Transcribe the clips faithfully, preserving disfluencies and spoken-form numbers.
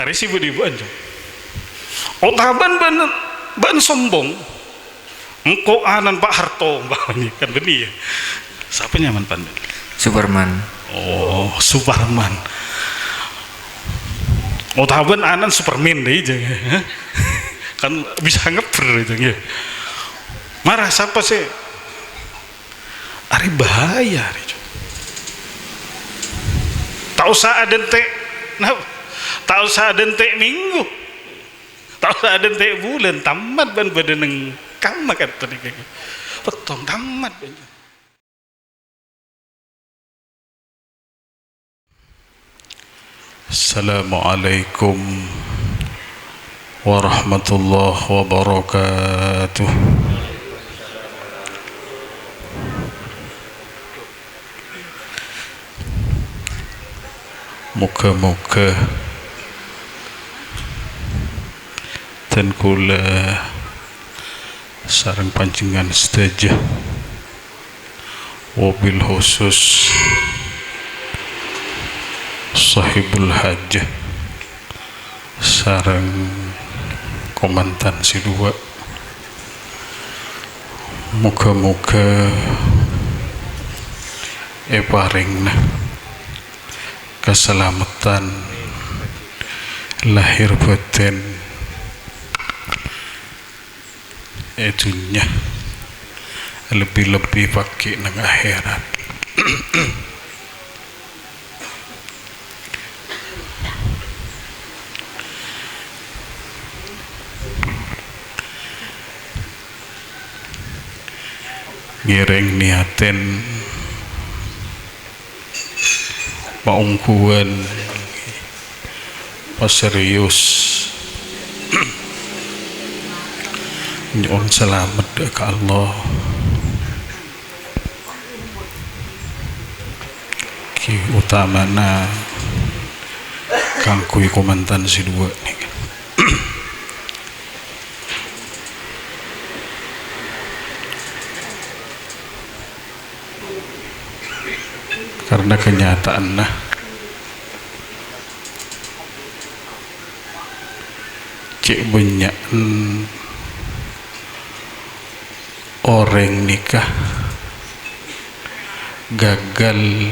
Arè sè bâdâ bâ'ân, Cong. Otabâ bâ'ân, bâ'ân sombong. Engko' ana'na Pa' Harto, umpamana, kan bânnè, yâ. Sapa nyamana, Pan? Suparman. Oh, Suparman. Otabâ ana'na Superman, dâ' iyâ, Jâng. Kan bisa ngebbher, Jâng, yâ. Mara sapa sè Arè bahaya, arè, Cong. Ta' osa adhânte', napa? Ta' osa adhânte' minggu. Ta' osa adhânte' bulân, tamat bâ'ân bâdâ neng kamma ka'dinto nèka. Pettong, tamat bâ'ân. Assalamualaikum warahmatullahi wabarakatuh. Moghâ-moghâ dân kaulâ sareng panjhennengngan sadhâjâ, wabil khusus Sohibul Hajah sareng kamantan sè duwâ', moghâ-moghâ èparèngana kasalameddhân lahèr bâtèn è dhunnya, lebbi-lebbi paghi' neng akhèrat. Ngèrèng niyatèn paongghuwân paserius nyo'on salamet ka Allah. Ghi utamana kaangghuy kamantan sè duwâ' nèka. Karna kanyataanna, cè' bânnya'en orèng nèka gagal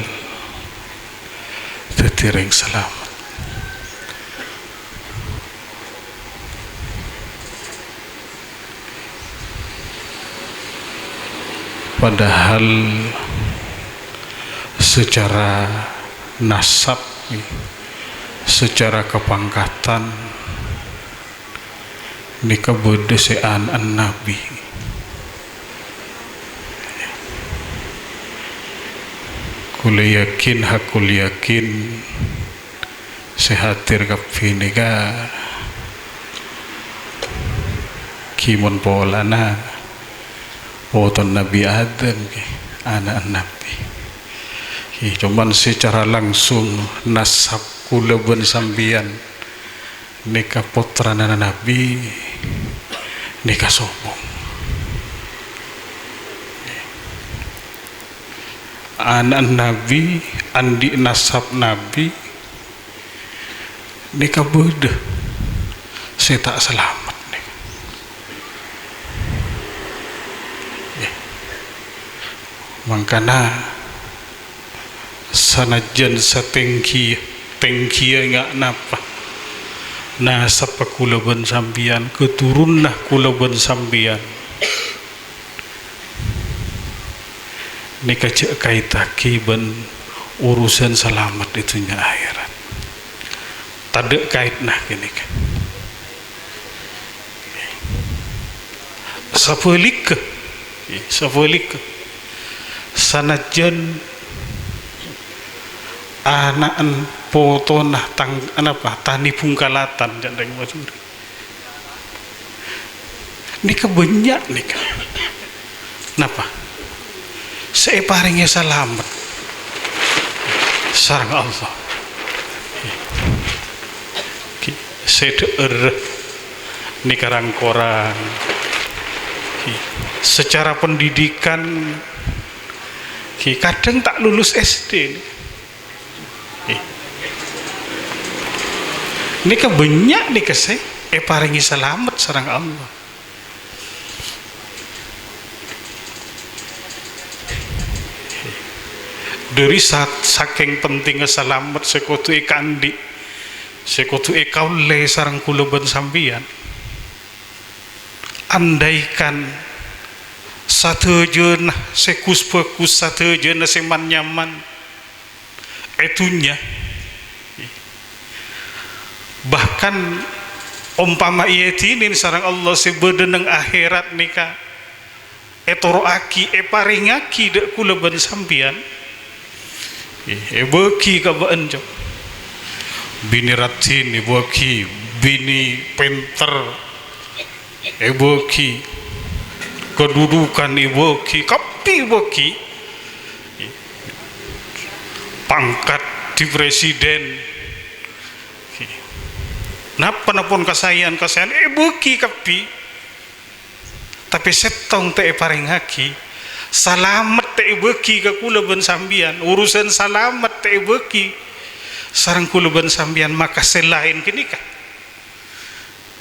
dhâddhi rèng salamet. Padahal secara nasab, secara kapangkatan, nèka bâdâ sè ana'na nabbhi. Kaulâ yakin, hakul yakin, sè hadir kabbhi nèka ghi mon polana potona Nabbhi Adam, ghi, ana'na nabbhi. Ghi, coma secara langsung nasab kaulâ bân sampèyan nèka pottrana nabbhi, nèka sombong. Ana'na nabbhi, andi' nasab nabbhi, nèka bâdâ sè ta' salamet nèka. Mangkana, sanajjân satèngghi-, tèngghiyâ nga' napa nasabbhâ kaulâ bân sampèyan, katurunanna kaulâ bân sampèyan, nèka jhâ' kaèttaghi bân urusan salamet è dhunnya akhèrat. Tadâ' kaètna ghânèka. Sabhâligghâ, sabhâligghâ, sanajjân ana'na potona tang-, napa, tanè bhungkalatan, ca'na rèng Madhurâ. Nèka bânnya' nèka. Napa? Sè èparèngè salamet sareng Allah. Sè dhâ'âr nèka rang-korang. Secara pendidikan, kadhâng ta' lulus S D. Eh. Nèka bânnya' nèka sè èparèngè salamet sareng Allah. Dhâri sa-, sakèng pentingnga salamet sè kodhu èkaandi', sè kodhu èkaollè sareng kaulâ bân sampèyan. Andaikan sadhâjâna sè gus-bhâgus, sadhâjâna sè man-nyaman è dhunnya, bahkan ompama èèdinè sareng Allah sè bâdâ neng akhèrat nèka, ètoro'aghi, èparèngaghi dhâ' kaulâ bân sampèyan, èbâghi ka bâ'na, Cong. Binè rajin èbâghi, binè pènter èbâghi, kadudukan èbâghi, kabbhi èbâghi. Pangkat di presiden, napa-napa pon kasaèyan-kasaèyan èbâghi kabbhi. Tapè sèttong ta' èparèngaghi, salamet ta' èbâghi ka kaulâ bân sampèyan, urusan salamet ta' èbâghi sareng kaulâ bân sampèyan, maka sè laèn ghânèka,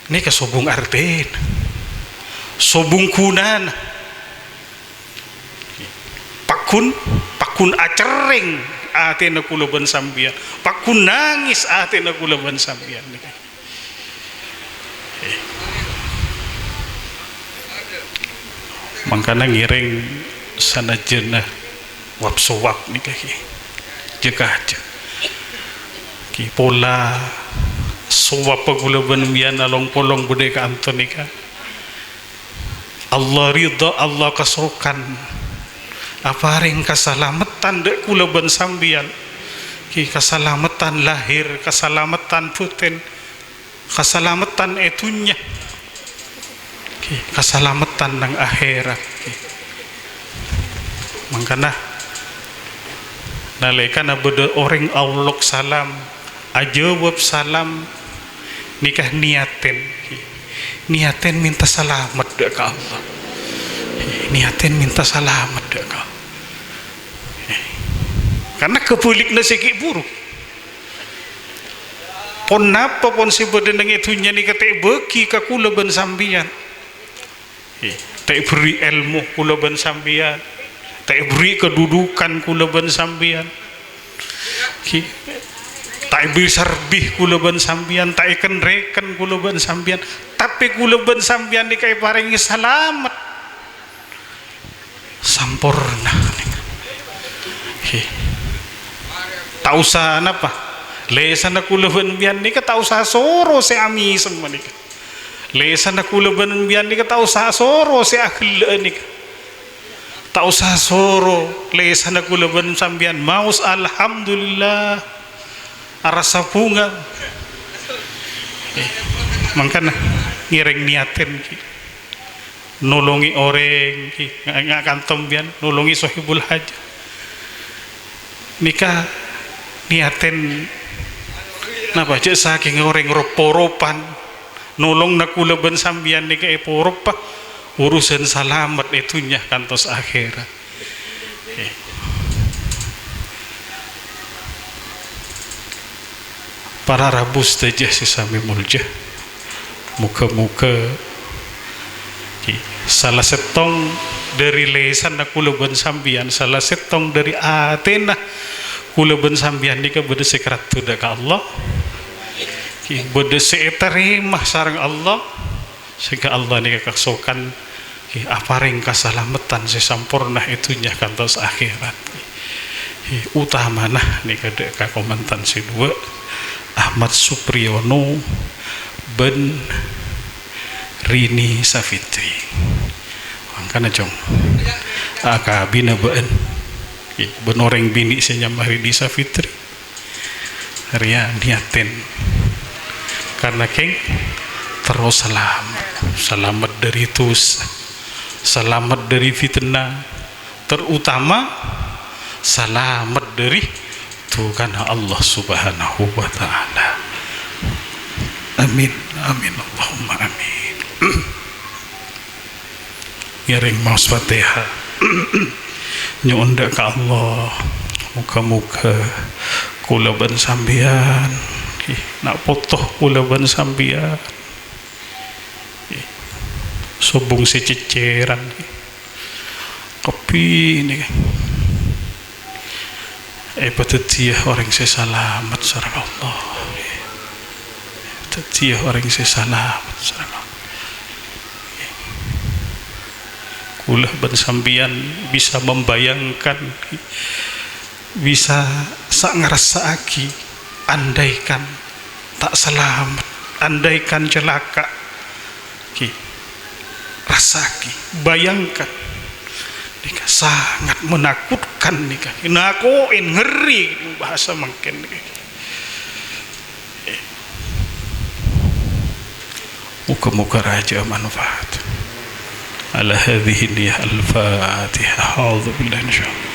nèka sobung artèna, sobung ghunana. Pagghun, pagghun acerrèng atèna kaulâ bân sampèyan, pagghun nangès atèna kaulâ bân sampèyan nèka. Mangkana ngèrèng sanajjhâna wap-sowap nèka, ghi. Jâ-kajâ. Ghi pola sowabhâ kaulâ bân sampèyan along-polong bâdâ è ka'anto nèka. Allah ridha, Allah kasokan. Aparèng kasalameddhân dhâ' kaulâ bân sampèyan. Ghi kasalameddhân lahir, kasalameddhân bhâtèn. Kasalameddhân è dhunnya, ghi, kasalameddhân neng akhèrat, ghi. Mangkana, nalèkana bâdâ orèng aolok salam, ajâwâb salam, nèka niyatèn, ghi. Niyatèn mènta salamet dhâ' ka Allah. Ghi, niyatèn mènta salamet dhâ' ka Allah. Ghi. Karna kabhâlikna sè ghi' bhuru. Ponapa pon sè bâdâ neng è dhunnya nèka ta' èbâghi ka kaulâ bân sampèyan. Eh, ta' èberri' èlmo kaulâ bân sampèyan. Ta' èberri' kadudukan kaulâ bân sampèyan. Ghi. Ta' èberri' sarbhi kaulâ bân sampèyan, ta' èken-rèken kaulâ bân sampèyan. Tapè kaulâ bân sampèyan nèka èparèngè salamet. Samporna. He. Ta' osa napa? Lèsanna kaulâ bân sampèyan nèka ta' osa soro sè amèsem panèka. Lèsanna kaulâ bân sampèyan nèka ta' osa soro sè aghellâ'â nèka. Ta' osa soro lèsanna kaulâ bân sampèyan maos, "Alhamdulillah." Arassa bhunga. Eh, mangkana ngèrèng niyatèn, ghi. Nolongè orèng, ghi. Nga', nga' kanto sampèyan, nolongè sohibul hajat. Nèka niyatèn napa? Jhâ' sakèng orèng rop-poropan. Nolongna kaulâ bân sampèyan nèka èporoppa urusan salamet è dhunnya kantos akhèrat. Eh. Para rabu sadhâjâ sè samè molja, moghâ-moghâ, eh, sala sèttong dhâri lèsanna kaulâ bân sampèyan, sala sèttong dhâri atèna kaulâ bân sampèyan nèka bâdâ sè karaddhu dhâ' ka Allah, eh, bâdâ sè ètarèma sareng Allah. Sehingga Allah nèka kasokan, eh, aparèng kasalameddhân sè samporna è dhunnya kantos akhèrat. Eh, utamana nèka dhâ' ka kamantan sè duwâ', Ahmad Supriyono bân Rini Safitri. Mangkana, Cong, akabina bâ'ân, eh, bân orèng binè' sè nyama Rini Safitri. Rèya niyatèn. Karna kèng terro salamet. Salamet dhâri dusa. Salamet dhâri fitnah. Terutama salamet dhâri dhukana Allah Subhanahu wa Ta'ala. Amin. Amin. Allahumma amin. Ngèrèng maos Fatihah. Nyo'on dhâ' ka Allah, moghâ-moghâ kaulâ bân sampèyan Na' poto kaulâ bân sampèyan. Sobung sè cècèran. Kabbhi nèka èpadhâddhiyâ orèng sè salamet sareng Allah. Dhâddhiyâ orèng sè salamet sareng Allah. Kaulâ bân sampèyan bisa membayangkan, bisa sa-, ngarassa'aghi, andaikan ta' salamet, andaikan calaka'. Ki, rassa'aghi, bayangkan. Nèka sangat menakutkan nèka. Nako'è, ngeri, bahasa mangkèn nèka. Moga-moga rajâ manfaat. Ala hadhihi niyah, al-Fatihah. A'udzubillahi minasyaitonir rajim.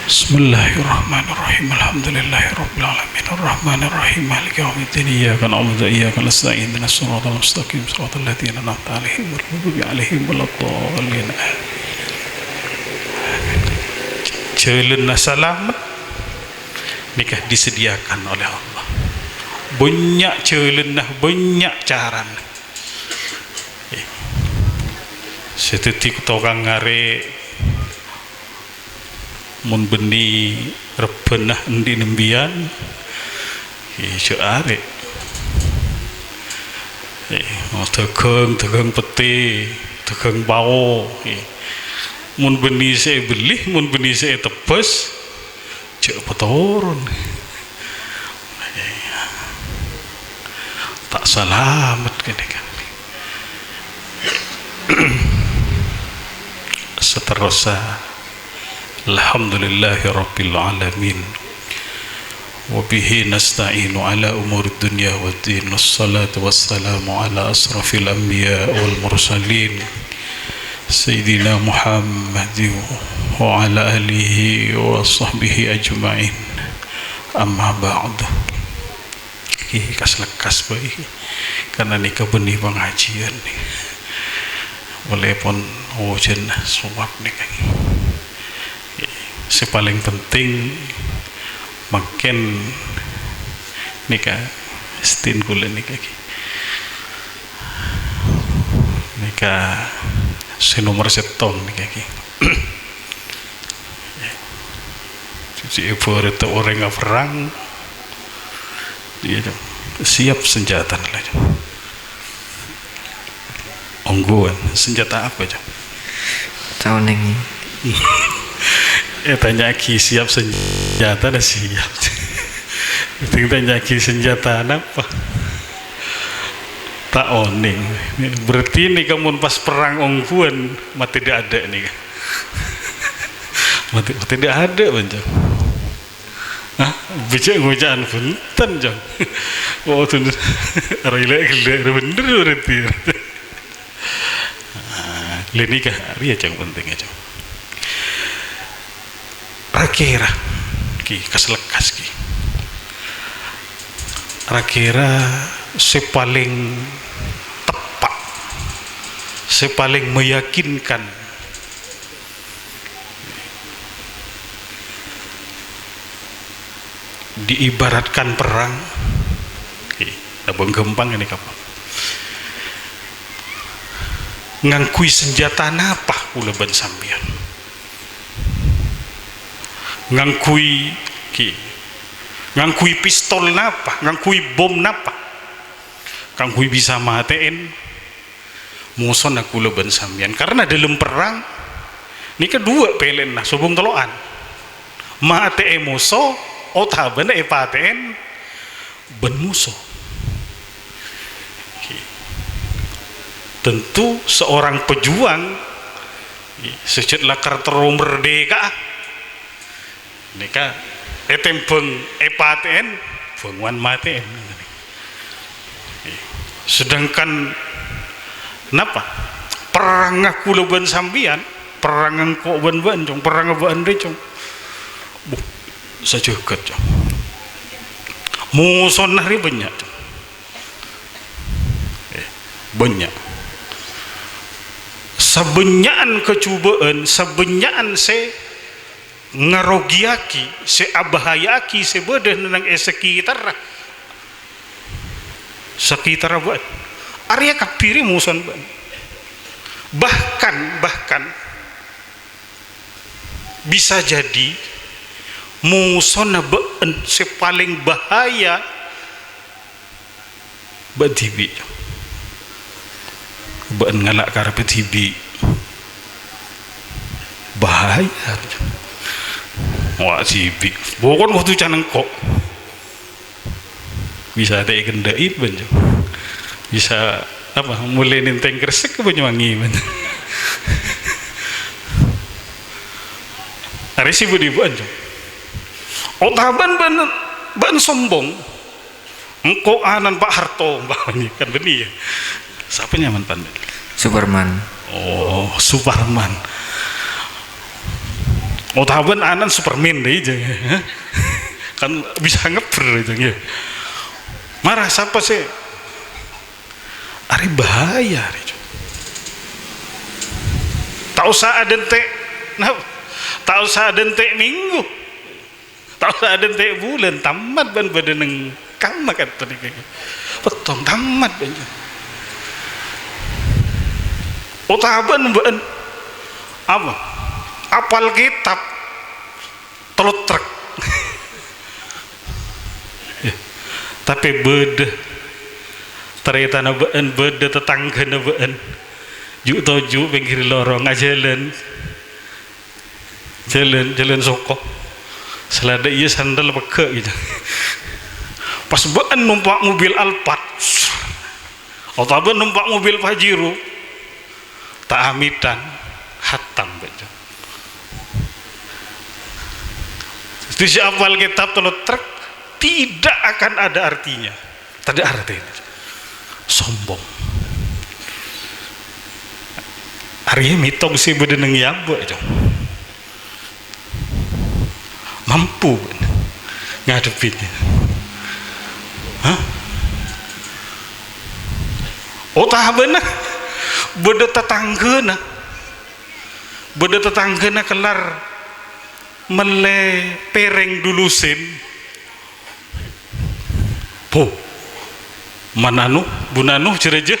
Bismillahirrahmanirrahim. Alhamdulillahirabbil alamin. Arrahmanirrahim. Maliki yaumiddin. Iyyaka na'budu wa iyyaka nasta'in. Ihdinas siratal mustaqim. Siratal ladzina an'amta 'alaihim ghairil maghdubi 'alaihim waladdallin. Jhâlânna salamet nèka disediakan oleh Allah. Bânnya' jhâlânna, bânnya' carana. Eh, sè dhâddhi tokang arè', mon bânnè rebbhâna andi' nembiyân, eh, jhâ' arè'. Eh, dhâghâng, dhâghâng pettè, dhâghâng pao, eh. Mon bânnè sè èbellè, mon bânnè sè ètebbhâs, jhâ' patoron. Ta' salamet kènè kan. Saterrossa, alhamdulillahi rabbil alamin. Wa bihi nasta'inu ala umurid dunya waddin. Wassalatu wassalamu ala asrafil anbiya wal mursalin. Sayyidina Muhammad wa ala alihi wa sahbihi ajma'in. Amma ba'du. Ki, kas-lekkas bhâi. Karna nèka bânnè pangajiyân. Polè pon ojhân sowab nèka. Sè palèng penting mangkèn nèka, sèdin kaulâ nèka, ki. Nèka sè nomer sèttong nèka, ki. Jhâ' ibarat orèng aperrang, iyâ, Cong. Siap senjatana, la, Cong. Ongghuwân, senjata apa, Cong? Ta' onèng. Eh, tanya'aghi siap senjata, la siap. Penting tanya'aghi senjata napa? Ta' onèng. Berarti nèka mon pas perrang ongghuwân, matè dâ'-adâ' nèka. Matè, matè dâ'-adâ', bân, Cong. Hah? Bâjâ' ngoca'an bhunten, Cong. Oh, tun-, rèlè ghellâ' bhender berarti. Ah, lè nèka, rèya, Cong, pentingnga, Cong. Ra-kèra, ki, kas-lekkas, ki. Ra-kèra sè palèng teppa', sè palèng meyakinkan, diibaratkan perrang, oke, abâ' ghâmpang ini, Kak. Ngangghuy senjata napa kaulâ bân sampèyan? Ngangghuy, oke, ngangghuy pistol napa? Ngangghuy bom napa? Ngangghuy bisa matè'èn mosona kaulâ bân sampèyan. Karna dâlem perrang nèka duwâ' pèlèna, sobung tello'an. Matè'è moso otabâna èpatè'èn bân moso. Tentu seorang pejuang sè jhât lakar terro merdeka. Nèka ètèmbhâng èpatè'èn, bhângowan matè'èn. Sedangkan napa? Perrangnga kaulâ bân sampèyan, perrangnga engko' bân bâ'na, Cong, perrangnga bâ'na rè, Cong. Buh, sajâgât, Cong. Mosona rè bânnya', Cong. Eh, bânnya'. Sabânnya'an kacobâ'ân, sabânnya'an sè ngarogiyaghi, sè abhâhaya'aghi sè bâdâ neng è sakitarra, sakitarra bâ'na. Arèya kabbhi rè mosona bâ'na. Bahkan, bahkan bisa jadi mosona bâ'na sè palèng bahaya bâ'na dhibi'. Bâ'na ngala' kareppa dhibi'. Bahaya. Wa dhibi'. Pokon kodhu can engko'. Bisa ta' èkendhâ'i, bân, Jung. Bisa, apa, molè nèntèng kressek Banyuwangi, bân. Arè sè budi, bân, Jung. Otabâ bân, bân sombong. Engko' ana'na Pa' Harto, umpamana, kan bânnè, yâ. Sapa nyamana, Pan? Suparman. Oh, Suparman. Otabâ ana'na Superman, dâ' iyâ, Jung. Kan bisa ngebbher, Jung, yâ. Mara sapa sè arè bahaya, arè, Jung. Ta' osa adhânte', napa? Ta' osa adhânte' minggu. Ta' osa adhânte' bulân, tamat bân bâdâ neng kamma ka'dinto nèka. Pettong tamat bân. Otabâ bâ'na, apa? Apal kètab tello trek. Tapè bâdâ tarètanna bâ'na, bâdâ tatangghâna bâ'na. Ju'-toju' pèngghir lorong ajhâlân. Jhâlân, jhâlân soko. Saladhâ iyâ sandal pegghâ' gitu. Pas bâ'na nompa' mobil Alphard, otabâ nompa' mobil Pajero, ta' amètan, hatam, Pak. Jadi, sè apal kètab tello trek, tidak akan ada artinya. Tadâ' artèna. Sombong. Arèya mètong sè bâdâ neng è abâ', Cong. Mampu ngadhebbhi. Hah? Otabâna bâdâ tatangghâna. Bâdâ tatangghâna kellar mellè pèrèng dulusin. Bo, man anu, bun anu, jârèya,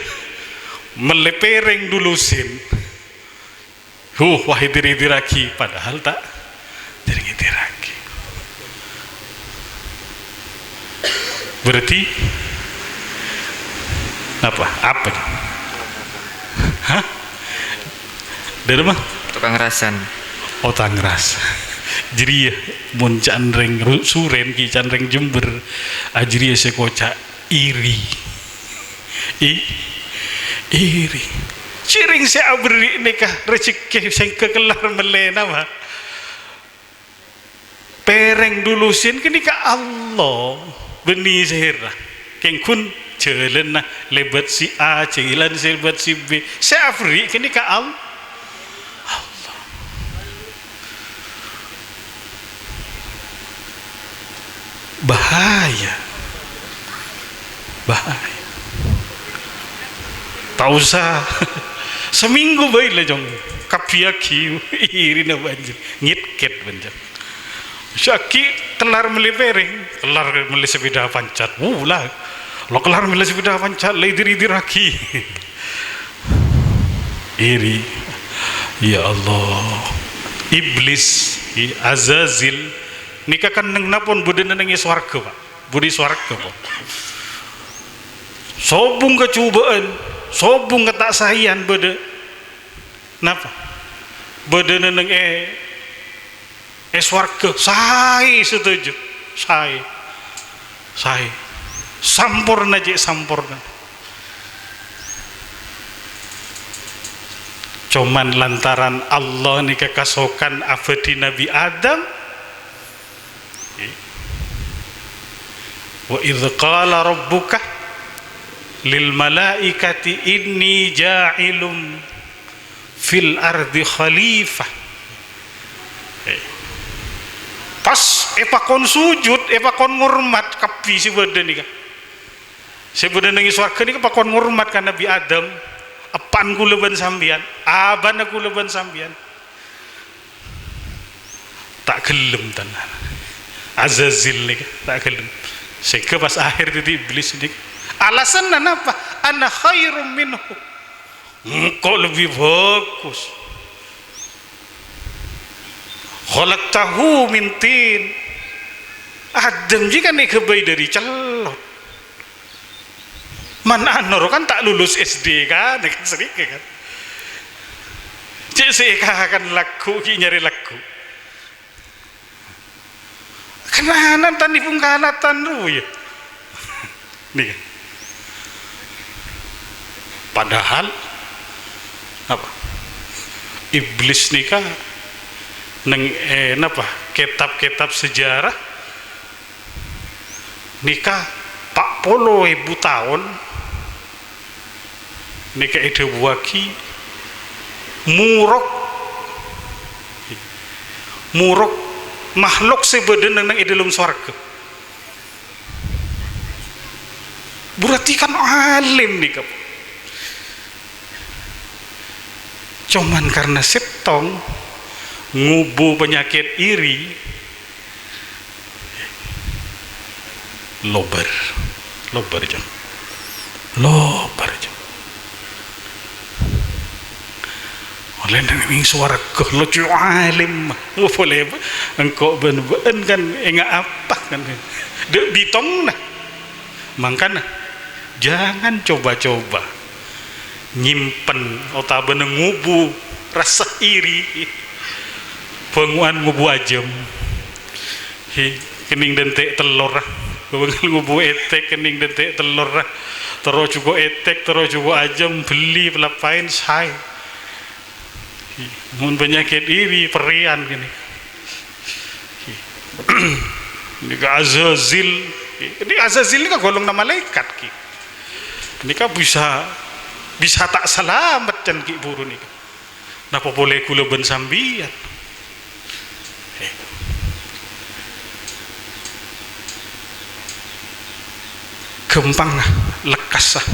mellè pèrèng dulusin. Huh, wah, èdir-èdirraghi, padahal ta' èdir-ngèdirraghi. Berarti apa? Apa? Hah? Dâri ma? Tokang rasan. Oh, tang ras. Jârèya mon ca'na rèng Ru-, Surèn, ghi' ca'na rèng Jember, ajârèya sè koca' iri. I-, iri. Jhârèng sè aberri' nèka rejhekkè sèngghâ kellar mellè napa? Pèrèng dulusin ghânèka Allah bânnè sèra. Kèng ghun jhâlânna lèbât si A, jhâlân sè lèbât si B. Sè aberri' ghânèka Al-, Allah. Bahaya. Bahaya. Ta' osa. Samènggu bhâi la, Cong. Kabbhiyâghi irina bânjâ. Ngèt-kèt bânjâ. Sè ghi' kellar mellè pèrèng, kellar mellè sepeda pancat. Wuh, la. Lo kellar mellè sepeda pancat, la èdir-èdirraghi. Iri. Ya Allah. Iblis, i Azazil, nèka kennengnga pon bâdâna neng è sowarghâ, Pak. Budi sowarghâ, Pak. Sobung kacobâ'ân, sobung kata' saèyan bâdâ. Napa? Bâdâna neng è, è sowarghâ, saè sadhâjâ. Saè. Saè. Samporna, cè' samporna. Coman lantaran Allah nèka kasokan abâdhi Nabbhi Adam, "Wa idz qala rabbuka lil malaikati inni ja'ilun fil ardi khalifah." Pas èpakon sujud, èpakon ngormat kabbhi sè bâdâ nèka. Sè bâdâ neng è sowarghâ nèka pakon ngormat ka Nabbhi Adam, "Eppa'na kaulâ bân sampèyan, abana kaulâ bân sampèyan." Ta' ghellem, tan. Azazil nèka ta' ghellem. Sehingga pas akhir dhâddhi Iblis ini. Alasanna napa? "Ana khairum minhu." Engko' lebbi bhâghus. "Khalaqtahu min tin." Adam jiyâ kan èghâbây dhâri cellot. Man Anur kan ta' lulus S D kan, kan sèrèng kan. Cè' sè èkakan lagghu', ghi' nyarè lagghu'. Kenangan tani pungkanatan rowa, yâ. Nèka. Padahal, apa? Iblis nèka neng, eh, napa? Kètab-kètab sejarah nèka pa' polo èbu taon nèka èdhâbuwâghi morok, morok makhluk sè bâdâ neng, neng è dhâlem sowarghâ. Berarti kan alim nèka. Coman karena sèttong ngobu penyakit iri, lobâr. Lobâr, jâng. Lobâr, jâng. Oleh neng sowarghâ, lo cè' alim. Mo polè engko' bân bâ'ân kan enga' apa kan. Dâ' bitong, nah. Mangkana, jangan coba-coba nyimpen otabâna ngobu rassa iri. Bângo'an ngobu ajâm. Hi, kennèng dântè' tellorra. Bângo'an ngobu ètèk kennèng dântè' tellorra. Terro jhuko' ètèk, terro jhuko' ajâm, bellè, palapaèn, saè. Hi, mon penyakit iri, perrèyan kènè. Hi. Nèka Azazil. Hi, ini Azazil nèka golonganna malaèkat, ghi. Nèka bisa, bisa ta' salamet can ghi' buru nèka. Napa polè kaulâ bân sampèyan? Eh. Ghâmpang, ah, lekkas, ah.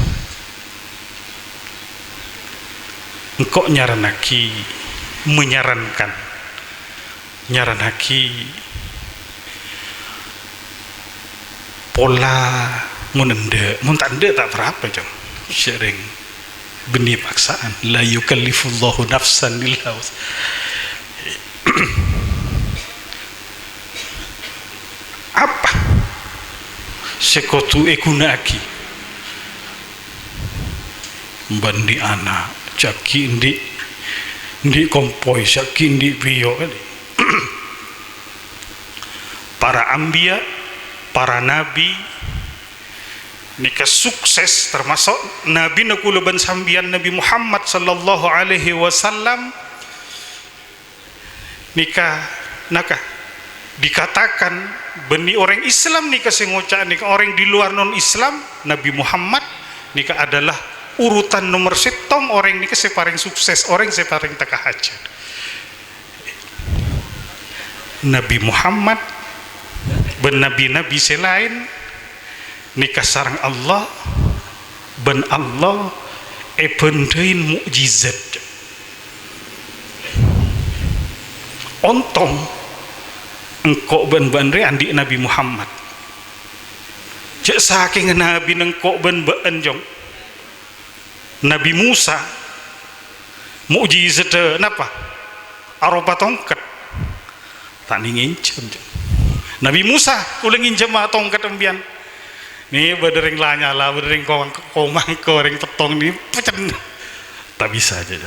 Engko' nyarannaghi, menyarankan, nyarannaghi pola mon endâ', mon ta' endâ' ta' parapa, Cong. Sèrèng bânnè paksaan. La yukallifullahu nafsan illa wus-, apa sè kodhu èghuna'aghi? Bânnè ana', jhâ' ghi' andi', andi' kompoy, jhâ' ghi' andi' pèyo', kan? Para anbiya, para nabi, nèka sukses, termasuk nabina kaulâ bân sampèyan, Nabi Muhammad sallallahu alaihi wasallam, nèka, naka, dikatakan bânnè orèng Islam nèka sè ngoca' nèka, orèng di luar non-Islam, Nabi Muhammad nèka adalah urutan nomer sèttong orèng nèka sè parèng sukses, orèng sè parèng tekka hajhât. Nabi Muhammad bân nabi-nabi sè laèn nèka sareng Allah, bân Allah èbhândhâi mo'jizat. Ontong engko' bân bâ'ân rè andi' Nabi Muhammad. Jhâ' sakènga nabina engko' bân bâ'ân, Cong. Nabi Musa, mo'jizadda napa? Aropa tongket. Ta' nèng ngènjhâm, Cong. Nabi Musa, kaulâ ngènjhâma tongket empèyan. Nè, bâdâ rèng la nyala, bâdâ rèng komang-, komangko, rèng pettong nè, pecen. Ta' bisa, jhâ'.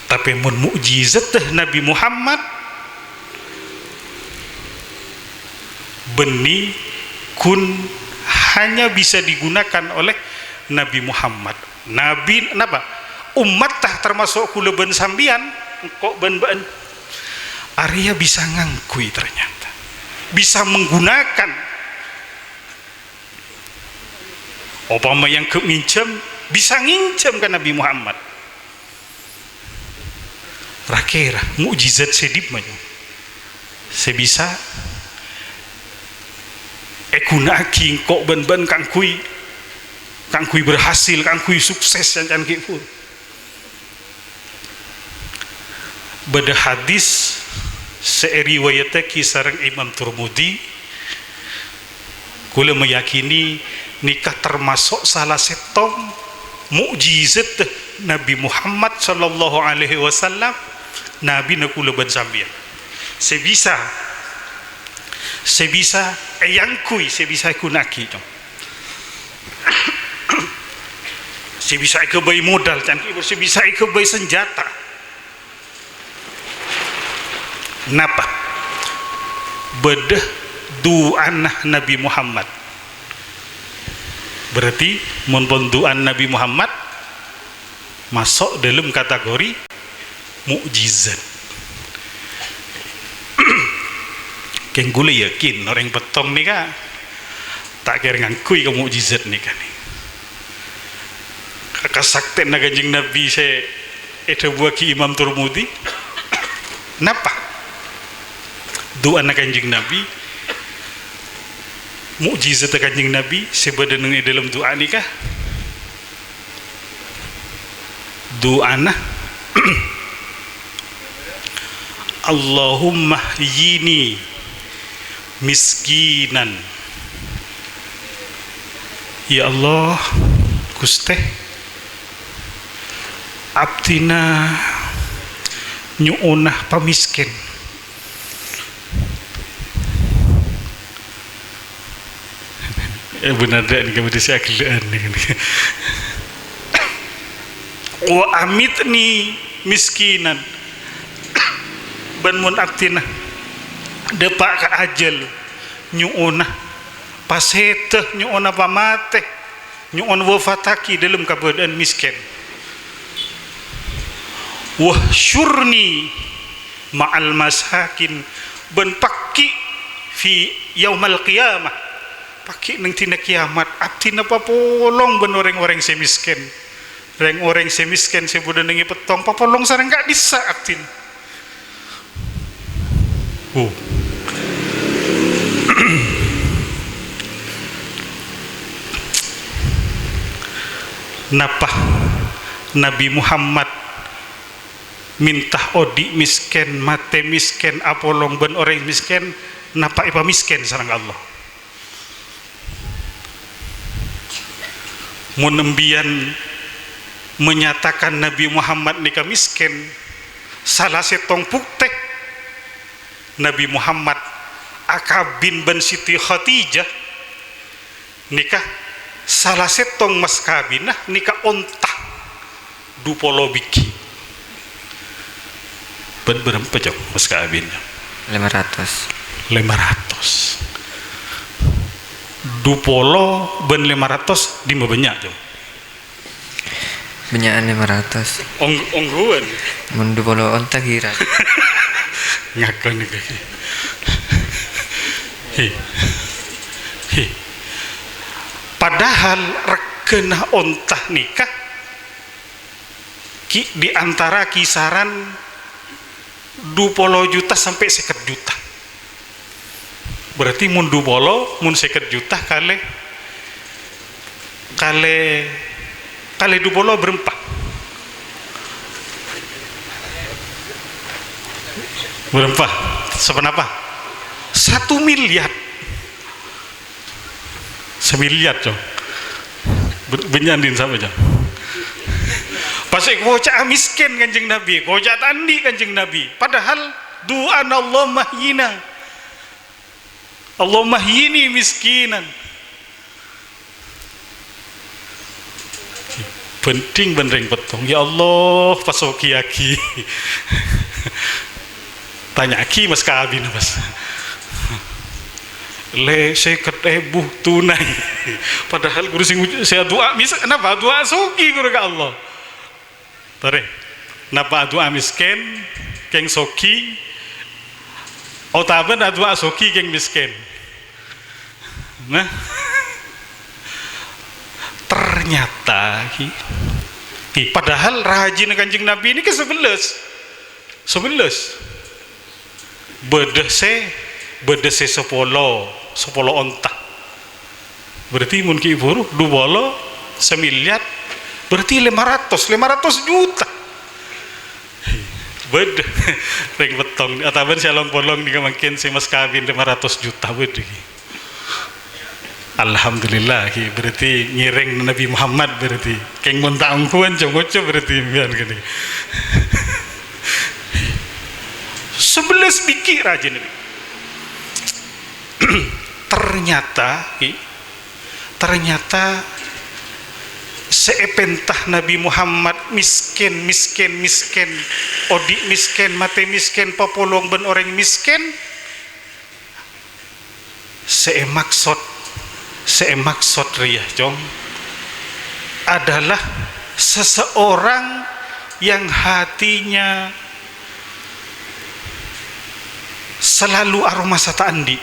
Tapè mon mo'jizadda Nabi Muhammad, bânnè ghun hanya bisa digunakan oleh Nabi Muhammad. Nabi, napa? Ummatta, termasuk kaulâ bân sampèyan, engko' bân bâ'ân. Arèya bisa ngangghuy ternyata. Bisa menggunakan. Opama èangghep ngènjhâm, bisa ngènjhâm ka Nabi Muhammad. Ra-kèra mo'jizat sè dimma, Cong, sè bisa èghuna'aghi engko' bân bâ'ân kaangghuy, kaangghuy berhasil, kaangghuy sukses, can-can ghi' pon. Bâdâ hadis sè èriwayattaghi sareng Imam Turmudi, kaulâ meyakini nèka tamaso' sala sèttong mu'jizat Nabi Muhammad sallallahu alaihi wasallam, nabina kaulâ bân sampèyan, sè bisa, sè bisa èangghuy, sè bisa èghuna'aghi, sè bisa èghâbây modal, can ghi' sè bisa èghâbây sanjhâta. Napa? Bâdâ du'ana Nabi Muhammad. Berarti, mon pon du'ana Nabi Muhammad, maso' dâlem kategori mu'jizat. Kèng kaulâ yakin orèng pèttong nèka ta' kèra ngangghuy ka mu'jizat nèka nè. Ka-, kasaktèyanna Kanjeng Nabi sè èdhâbuwaghi Imam Turmudi. Napa? Du'ana Kanjeng Nabi, mu'jizatta Kanjeng Nabi sè bâdâ neng è dâlem du'a nèka. Du'ana, "Allahumma ahyini miskinan." Ya Allah, Ghustè, abdhina nyo'ona pamèskèn. Eh, bhender nèka, bhender sè aghellâ'ân nèka. "Wa amitni miskinan." Bân mon abdhina dâpa' ka ajhâl, nyo'ona pasèdhâ, nyo'ona pamatè, nyo'on wafataghi dâlem kabâdâ'ân mèskèn. "Wahsyurni ma'al masakin," bân paghi' fi yaumal qiyamah, paghi' neng dina kiyamat, abdhina papolong bân orèng-orèng sè mèskèn. Rèng-orèng sè mèskèn sè bâdâ neng è pèttong, papolong sareng ka'dissa' abdhina. Oh. Napa Nabi Muhammad mènta odi' mèskèn, matè mèskèn, apolong bân orèng mèskèn, napa èpamèskèn sareng Allah? Mon embiyan menyatakan Nabi Muhammad nèka mèskèn, sala sèttong buktè Nabi Muhammad akabin bân Siti Khadijah nèka, sala sèttong mas kabinna nèka onta. Du polo bighi. Bân bârâmpa, Cong, mas kabin? Lèma ratos. Lèma ratos. Du polo bân lèma ratos dimma bânnya', Cong? Bânnya'an lèma ratos. Ong-, ongghuwân. Mon du polo onta ghirâ. Ngakon nèka. Hi. Hi. Padahal regghâna onta nèka Ki-, di antara kisaran du polo juta sampè' sèket juta. Berarti mon du polo, mon sèket juta kalè, kalè, kalè du polo bârâmpa? Bârâmpa? Saponapa? Satu miliar. Samiliar, Cong. Bân-, bânnya' andi'na sapa, Cong? Pas èkoca'a mèskèn Kanjeng Nabi, koca' ta' andi' Kanjeng Nabi. Padahal du'ana, "Allahumma ahyina. Allahumma ahyini miskinan." Bhânding bân rèng pèttong, "Ya Allah, pasogiyaghi." Tanya'aghi mas kabinna, pas. "Lè, sèket èbu tunai." Padahal ghuru sè ngu-, sè adu'a mis-, napa adu'a soghi ghuru ka Allah? Torè, napa adu'a mèskèn, kèng soghi, otabâ adu'a soghi, kèng mèskèn? Nah, ternyata, ki, ki, padahal rajina Kanjeng Nabi nèka sabellâs. Sabellâs. Bâdâ sè, bâdâ sè sapolo, sapolo onta. Berarti mon ghi' buru du polo, samiliar, berarti lèma ratos, lèma ratos juta. Bâdâ rèng pettong, otabâ sè long-polong nèka mangkèn sè mas kawin lèma ratos juta, bâdâ, ghi. Alhamdulillah, ghi, berarti ngèrèng Nabi Muhammad, berarti. Kèng mon ta' ongghuwân, co-ngoco berarti sampèyan kènè. Sabellâs bighi' rajâna. Ternyata, ghi, ternyata sè èpènta Nabi Muhammad miskin, miskin, miskin, odi' miskin, matè miskin, papolong bân orèng miskin. Sè èmaksod, sè èmaksod rèya, Cong, adalah seseorang yang hatinya selalu aromasa ta' andi'.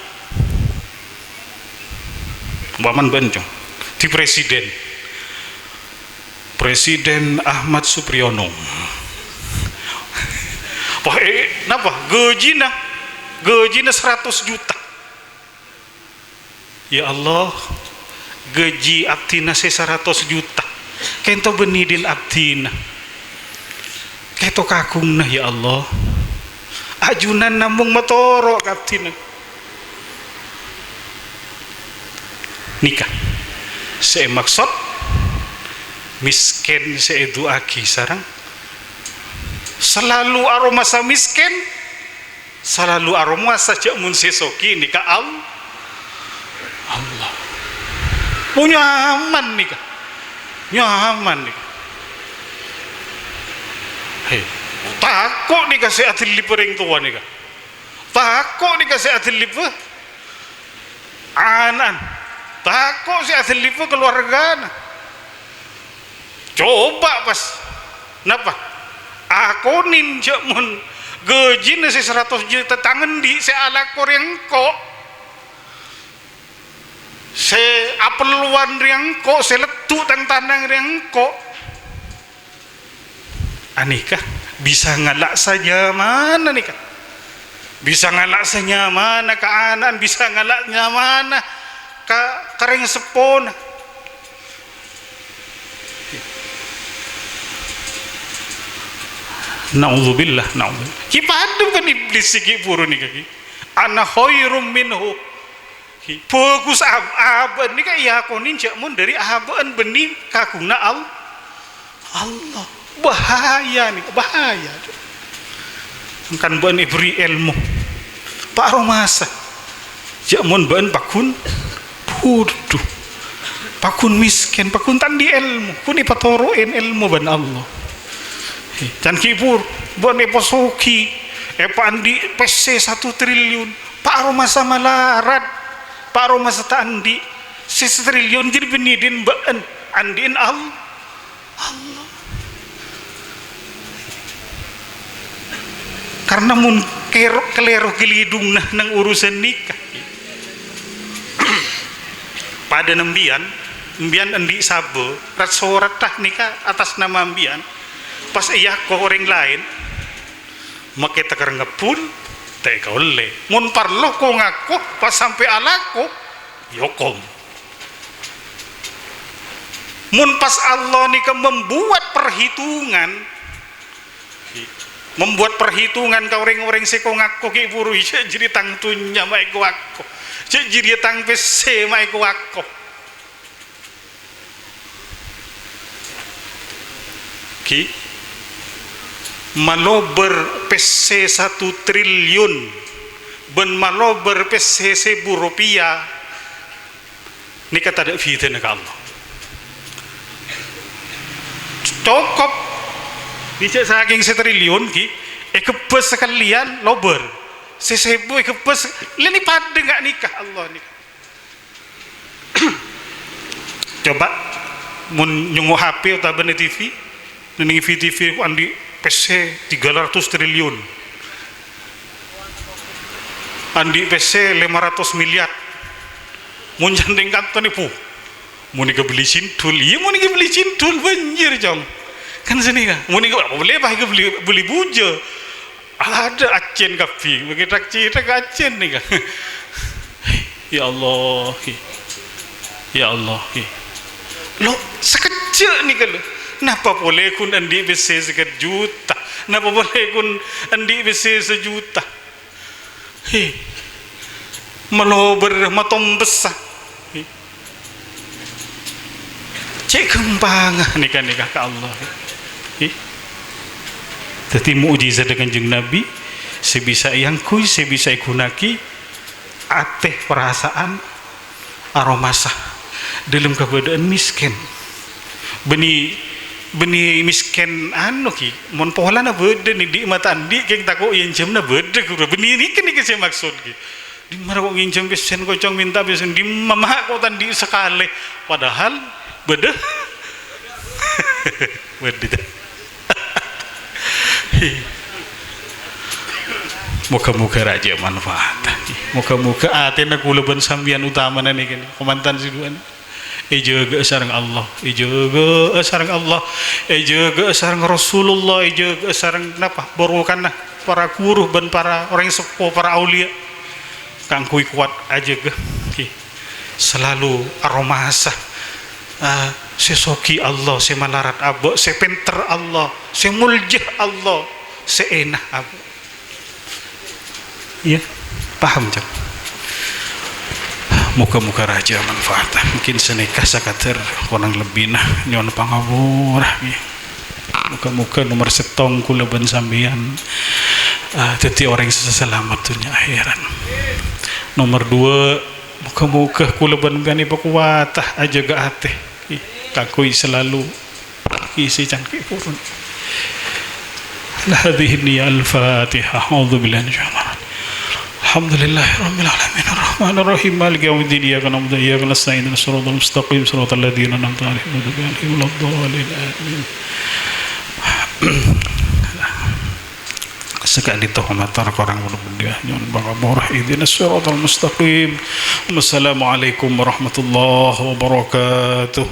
Umpamana bâ'na, Cong, dâddhi presiden. Presiden Ahmad Supriyono. Wah, eh, napa? Gajina, gajina saratos juta. Ya Allah, gaji abdhina sè saratos juta. Kènto bânnè dhin abdhina. Kènto kagunganna, ya Allah. Ajunan namong matoro' ka abdhina. Nèka sè èmaksod miskin sè èdu'aaghi sareng salalu aromasa miskin, salalu aromasa jâ' mon sè soghi nèka Al-, Allah. Nyaman nèka. Nyaman nèka. He, tako' nèka sè adhellibâ rèng towa nèka. Tako' nèka sè adhellibâ ana'na, tako' sè adhellibâ kalowargana. Coba pas, napa? Akonèn jâ' mon gajina sè saratos juta tang andi' sè alako rèya engko', sè apellowan rèya engko', sè leddu' tang tanang rèya engko'. Anèka bisa ngala' sanyamana nèka. Bisa ngala' sanyamana ka ana'na, bisa ngala' nyamana ka, ka rèng seppona. Naudzubillah, naudzubillah. Ghi' padâ bân iblis sè ghi' buru nèka ghi. Ana khairum minhu. Bhâghus ab-, abâ'na nèka èakonè jâ' mon dâri abâ'na bânnè kagunganna Al-, Allah. Bahaya nèka, bahaya. Sangkan bâ'na èberri' èlmo, pa' aromasa. Jâ' mon bâ'na paggun budhu, paggun miskin, paggun ta' andi' èlmo, ghun èpatoro'è èlmo bân Allah. Can ghi' buru bâ'na èpasoghi, èpaandi' pèssè satu triliun. Pa' aromasa malarat, pa' aromasa ta' andi'. Sè satriliun jârèya bânnè dhin bâ'na, andi'na Al-, Allah. Karna mon kèro-, kalèro ghâlidhungnga neng urusan nèka. Padâna embiyân, embiyân andi' sabâ, rat-soratta nèka atas nama embiyân, pas èako orèng laèn, Makè tekèr ngebbhun, ta' èkaollè. Mon parlo ko-ngako, pas sampè' alako, èokom. Mon pas Allah nèka membuat perhitungan, membuat perhitungan ka orèng-orèng sè ko-ngako ghi' buru, jâ' jârèya tang dhunnya ma' èko-ako, jâ' jârèya tang pèssè ma' èko-ako. Ghi, malobâr pèssè satu triliun bân malobâr pèssè sèbu ropèya, nèka tadâ' bhidhâna ka Allah. Cokop. Bisa sakèng satriliun, ghi, èghebbhâs sakalèyan lobâr. Sè sèbu èghebbhâs, lènè padâ nga' nèka Allah nèka. Coba, mon nyongngo' H P otabâna T V, nèng T V, T V andi' pèssè tiga ratus triliun. Andi' pèssè lèma ratos milyar. Mon jhândhing kanto nèpo. Mon èkabelli cindhul, iyâ, mon èkabelli cindhul, bânjir, Cong. Kan sanèka. Mon èka-, apa boleh, pas èkabelli, belli bujâ. Adâ' accèn kabbhi, makè tak-cètak accèn nèka. Ya Allah, ghi. Ya Allah, ghi. Lo, sakejjhâ' nèka, lo. Napa polè ghun andi' pèssè sèket juta? Napa polè kun andi' pèssè sajuta? Hi. Malobâr, matompessa. Hi. Cè' ghâmpangnga nèka-nèka ka Allah. Hi. Dhâddhi, mu'jizadda Kanjeng Nabi sè bisa èangghuy, sè bisa èghunaaghi, atè, parasaan, aromasa, dâlem kabâdâ'ân mèskèn. Bânnè, bânnè mèskèn, anu, ghi, mon polana bâdâ, nè, andi' ma' ta' andi', kèng tako' ènjhâmna bâdâ, ghuru. Bânnè nèka, nèka sè maksod, ghi. Dimma ra ko' ngènjhâm pèssèna kocong mènta pèssèna, dimma ma' ko' ta' andi' sakalè. Padahal bâdâ. Bâdâ. Moghâ-moghâ rajâ manfaat. Moghâ-moghâ atèna kaulâ bân sampèyan, otamana nèka, kamantan sè duwâ' nèka, èjâgâ'â sareng Allah, èjâgâ'â sareng Allah, èjâgâ'â sareng Rasulullah, èjâgâ'â sareng napa? Barokana para ghuru bân para orèng seppo, para auliya. Kaangghuy kowat ajâgâ, ghi. Salalu aromasa, ah, sè soghi Allah, sè malarat abâ', sè pènter Allah, sè molja Allah, sè èna abâ'. Iyâ, paham, Cong? Moghâ-moghâ rajâ manfaat. Mungkin sanèka sakadâr, korang lebbina nyo'on pangapora, ghi. Moghâ-moghâ nomer sèttong kaulâ bân sampèyan, ah, dhâddhi orèng sè salamet dhunnya akhèrat. Nomer duwâ', moghâ-moghâ kaulâ bân sampèyan èpakowata ajâgâ atè, kaangghuy salalu èsè cangkè' purun. Ala hadhihi niyya, al-Fatihah. A'udzubillahi minasyaitonir rajim. Alhamdulillahirabbil alamin. Arrahmanirrahim. Maliki yaumiddin. Iyyaka na'budu wa iyyaka nasta'in. Ihdinas siratal mustaqim. Siratal ladzina an'amta 'alaihim ghairil maghdubi 'alaihim waladdallin. Amin. Saka'dinto mator korang bân bendhâ nyo'on pangapora. Ihdinas siratal mustaqim. Wassalamualaikum warahmatullahi wabarakatuh.